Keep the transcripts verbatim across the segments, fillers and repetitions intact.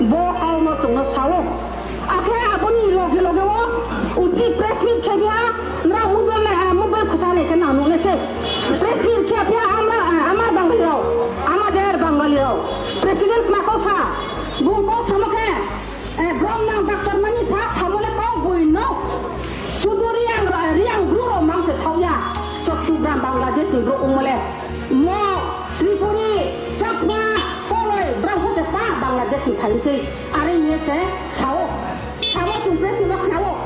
Bo kaono chwngno sao. Akhe aboni loge loge o uchi press meet khe biya, nra mobile na, eh, mobile khosani khe nang nuknai se. Press meet khe biya amra, eh, amar Bangali rao, amader Bangali rao. President ma kok sa, bung kok samo khe, eh, brom nang doctor mani sa, samo le kok bui no. Sudu Riang ra-, Riang bru rao mang se thauya. Chottogram Bangladesh ni bro ungmale. Mo Tripuri, Chakma, Koloi, brang hose pa Bangladesh ni phaimse, are ye se sao. Sao chung press ni bakhnao.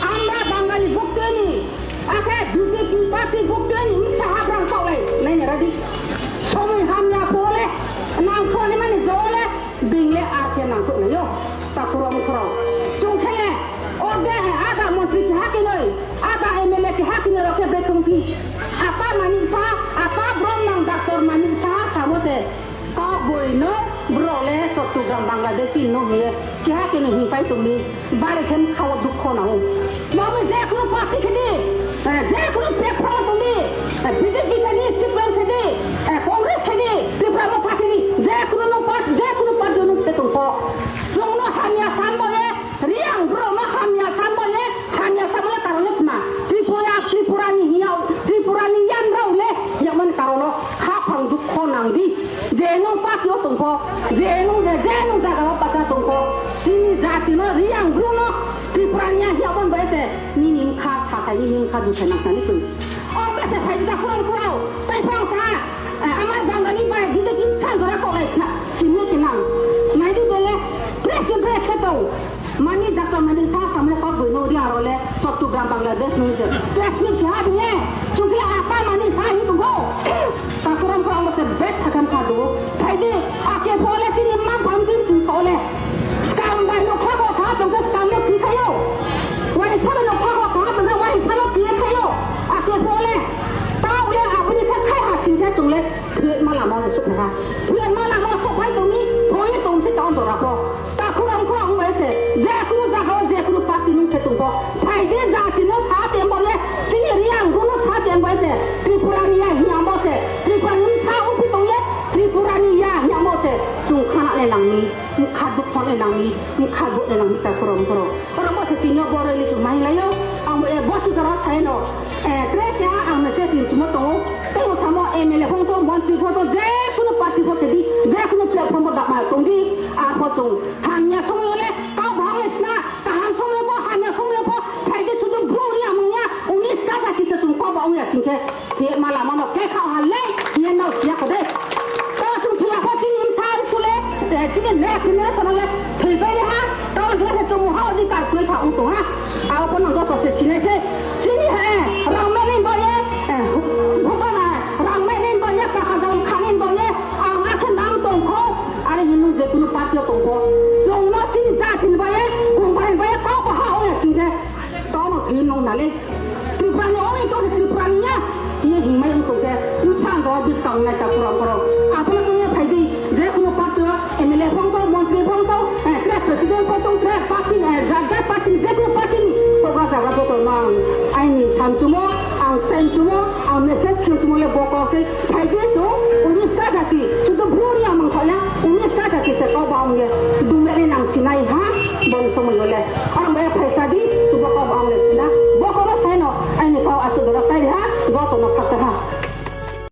Amra Bangali bukteni, akhe B J P party bukteni, msa habrang kaulai, nai nara di. Somoi hamya pole, nang phone mani jole, bingle akhe nang thuk nayo. Takuro mukuro. Chung khele, orde ada montri ki hakinoi, ada M L A ki hakinoi roke bekung ki. Apa manik sa, apa brom nang doctor manik sa, samo se. Kok boi no, bro le, Chottogram Bangladeshi no hiye, keha keno hingpai tongni, bare khem khao dukho nao. Mami je kuno party khedi, eh, je kuno platform tongni, eh, B J P khedi, C P M khedi, eh, Congress khedi, Tipra Motha khedi, je kuno no part-, je kuno party no khe tongkho. Chwngno hamya sambo ye, Riang bro no hamya sambo ye, hamya sambo le karon le khma. Tripura, Tripura ni hiya, Tripura ni yan rao le, yamani karon no kha phang dukho nang di. Je nung party o tongkho, je nung je, je nung jaga o pacha tongkho. Chini jati no Riang bro no Tripura ni ya hiya bon bai se, nini mkha sakai, nini mkha dusai nang sani tong. Ong bai se phai da kurang kurao, tai phang sa, eh, amar Bangali bai, bide kin san jora ko lai kha, sini kinang. Nai di bele, press ke press ke tong. Mani doctor mani sa samle kok bui no ri aro le Chottogram Bangladesh no je. Press meet kha bine. Chungki aka mani sa hi tungo. Takuram ko amo se bet thakam kha do. Phaidi ake phole chini ma bam din chung sole. Scam bai no kha ko kha tong scam no kri khayo. Wai sa no kha ko kha tong wai sa no kri khayo. Ake phole. Ta ule abuni kha khai hasin kha chungle. Thuyet ma lama o sok kha. Thuyet ma lama o sok bai tongni. Thoi tong si ta on dora ko. Takhurang khurang wngbai se, je kunu jaga o je kunu party nung khe tongkho. Phaide jati no sa tengbo ye, chini Riang bru no sa tengbai se, Tripura ni ya hiya mo se, Tripura ni sa upi tong ye, Tripura ni ya hiya mo se, chung khana le nang ni, mkha duk phone le nang ni, mkha duk le nang ni takhurang khurang. Oro mo se tini o boroi ni chung mai lai o, ang bo e bosu jora sai no, eh, tre kya ang ne se tin chimo tongo, tei o samo M L A phone to, montri phone to, je kunu party phone to di, je kunu platform bo dakma tong di, a pho chung. Hamya somoy le kau bahang le sna, kaham somoy bo, hamya somoy bo, phaide sudu bro ri amung ya, unis ta jati se chung kau bahang ya singke, ye mala mano ke khau hal le, ye nau siya ko de. Tau chung khiya pho chini im sar sule, te chini next generation le, thui bai ha, tau le chung ha di kar kre kha u to ha. Au ko no to se sine se, chini he, rang me ni bo ye, eh, bhupana, rang me ni bo ye, pakadam khanin bo ye, ang akhe nang tongkho. Are hinwi je kunu party o tongkho. Chwngno chini jatini bai, company bai kau kaha ongya singkhe. Tono thwi nung nale. Tripurani ongwi tongkhe Tripurani ya. Hiye himai wng tongkhe. Bwsang do bwskang nai ta pura pura. Abono tongya phaidi. Je kunu party o M L A phongto, montri phongto, eh, tre president phongto, tre party, eh, jat jat party, je kunu party ni. Togra jaga joto no ang aini samchumo, ang samchumo, ang message khelchumo le bokok se. Phaidi chwng unis ta jati, sudu bru ni amang thaya, unis ta jati se kok ba ongye, dumere nang sinai ha, boni somoy le.